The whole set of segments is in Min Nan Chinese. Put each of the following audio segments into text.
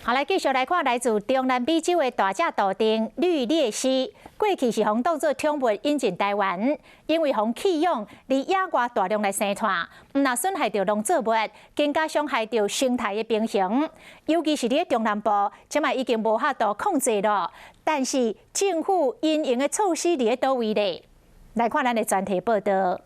好，來繼續來看來自中南美洲的大隻豆丁綠鬣蜥，過去是予當做寵物引進台灣，因為予棄養，佇野外大量來生湠，毋但損害著農作物，更加傷害著生態的平衡。尤其是佇中南部，這擺已經無法度控制囉。但是政府因應的措施佇咧佗位咧？來看咱的專題報道。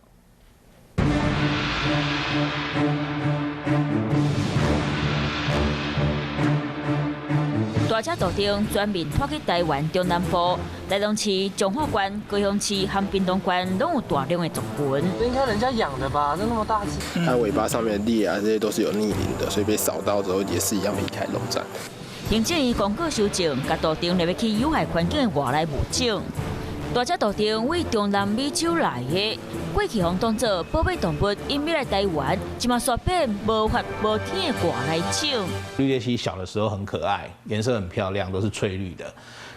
大隻豆丁全面拖去台灣中南部，台中市、彰化縣、高雄市和屏東縣攏有大量的族群。應該人家養的吧？那麼大隻。它尾巴上面的裂啊，這些都是有逆鱗的，所以被掃到之後也是一樣皮開肉綻。行政院公告修正，共豆丁列入去有害環境的外來物種。大隻豆丁為中南美洲來的，過去予當做寶貝動物引入來台灣，這馬煞變無法無天的外來種。綠鬣蜥小的時候很可愛，顏色很漂亮，都是翠綠的。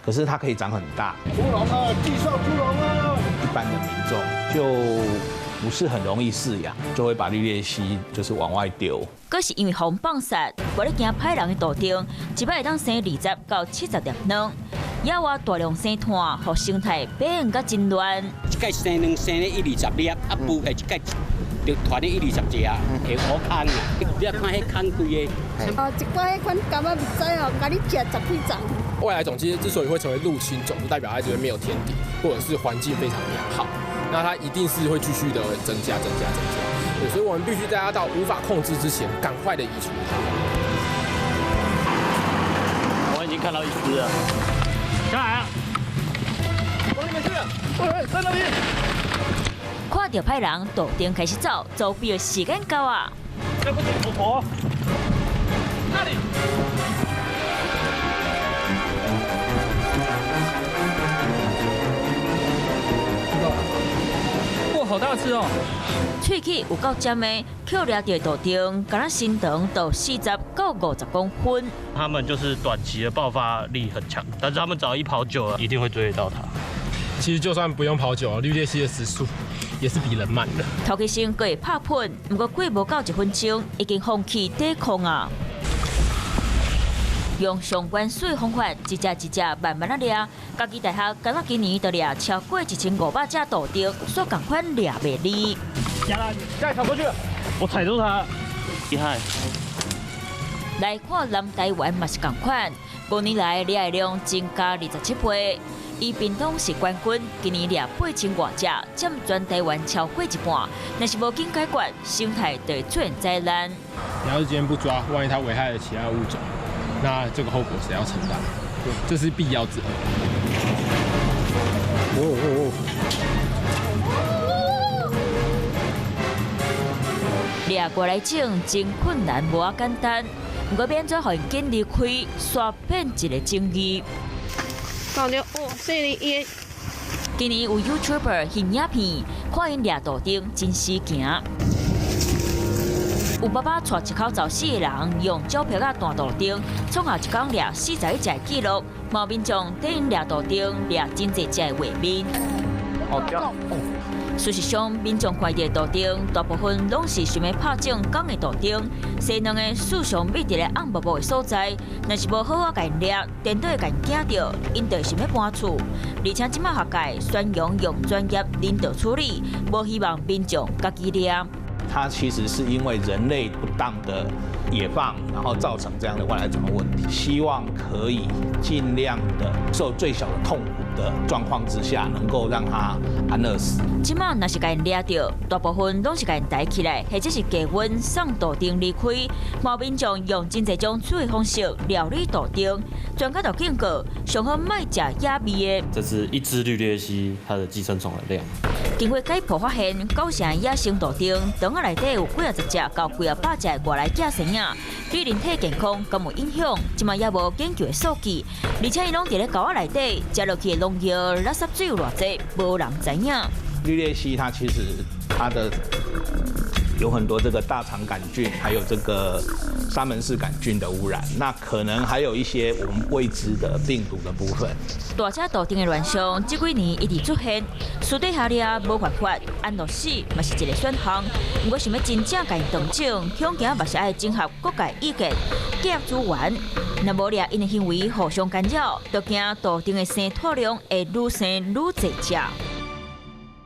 可是它可以長很大。出籠了，計數出籠了。一般的民眾就不是很容易飼養，就會把綠鬣蜥就是往外丟。閣是因為予放殺，無咧驚歹人的豆丁，一擺會當生20到70粒卵。野外大量生湠，予生態變甲真亂。一擺生卵生咧一二十粒，啊，孵起一擺就團咧一二十隻，會烏空啊！你看彼空規个。哦，一寡彼款柑仔袂知哦，共你食十幾層。外來種其實之所以會成為入侵種，就代表它這邊沒有天敵，或者是環境非常良好，那它一定是會繼續的增加、增加、增加。對，所以我們必須在它到無法控制之前，趕快的移除它。我已經看到一隻了。下來啊！往裡面去，在那邊。看著歹人，豆丁開始走，逃避的時間到啊！對不起，婆婆。那裡。哇，好大隻哦！喙齒有夠尖的，抾掠著豆丁，敢若身長都40到50公分。他們就是短期的爆發力很強，但是他們只要一跑久了，一定會追得到它。其實就算不用跑久，綠鬣蜥的時速也是比人慢的。頭起先閣會拍噴，毋過過無夠一分鐘，已經放棄抵抗啊！用上原始的方法，一隻一隻慢慢仔掠。嘉義大學敢若今年就掠超過1500隻豆丁，煞仝款掠袂離。下來，再跑過去，我踩住它，厲害。來看南台灣嘛是仝款，5年來掠的量增加27倍。伊屏東是冠軍，今年掠8000外隻，佔全台灣超過一半。若是無緊解決，生態就會出現災難。你要是今天不抓，萬一它危害了其他物種，那這個後果誰要承擔？這是必要之惡。哦哦哦！掠外來種真困難，無遐簡單。毋過欲按怎予𪜶緊離開，煞變一個爭議。感覺哦，細膩伊。今年有 YouTuber 翕影片，看𪜶掠豆丁真死行。有爸爸帶一口罩四个人，用膠皮仔彈豆丁，創下一工掠41隻的紀錄。嘛民眾佇𪜶掠豆丁掠真濟隻的畫面。事實上，民眾看著豆丁，大部分攏是想欲拍種港的豆丁，生卵的四常覕佇咧暗無無的所在，若是無好好共𪜶掠，顛倒會共𪜶驚著，𪜶就會想欲搬厝。而且這擺學界宣揚用專業人道處理，無希望民眾家己掠。它其實是因為人類不當的野放，然後造成這樣的外來種的問題。希望可以盡量的受最小的痛苦的狀況之下，能夠讓它安樂死。這擺若是共𪜶掠著，大部分攏是共𪜶抬起來，或者是加溫送豆丁離開。嘛民眾用真濟種處理方式料理豆丁，專家就警告，上好莫食野味的。這是一隻綠鬣蜥它的寄生蟲的量。經過解剖發現，九成野生豆丁腸仔內底有幾仔十隻到幾仔百隻的外來寄生仔，對人體健康敢有影響？這擺猶無研究的數據，而且𪜶攏佇咧溝仔內底食落去的農藥、垃圾水有偌濟，無人知影。綠鬣蜥它其實它的有很多這個大腸桿菌，還有這個沙門氏桿菌的污染，那可能還有一些我們未知的病毒的部分。大隻豆丁的亂象，這幾年一直出現，私底下掠無辦法，安樂死嘛是一個選項。毋過想欲真正共𪜶斷種，恐驚嘛是愛整合各界意見、結合資源。若無掠𪜶的行為互相干擾，就驚豆丁的生態量會愈生愈濟隻。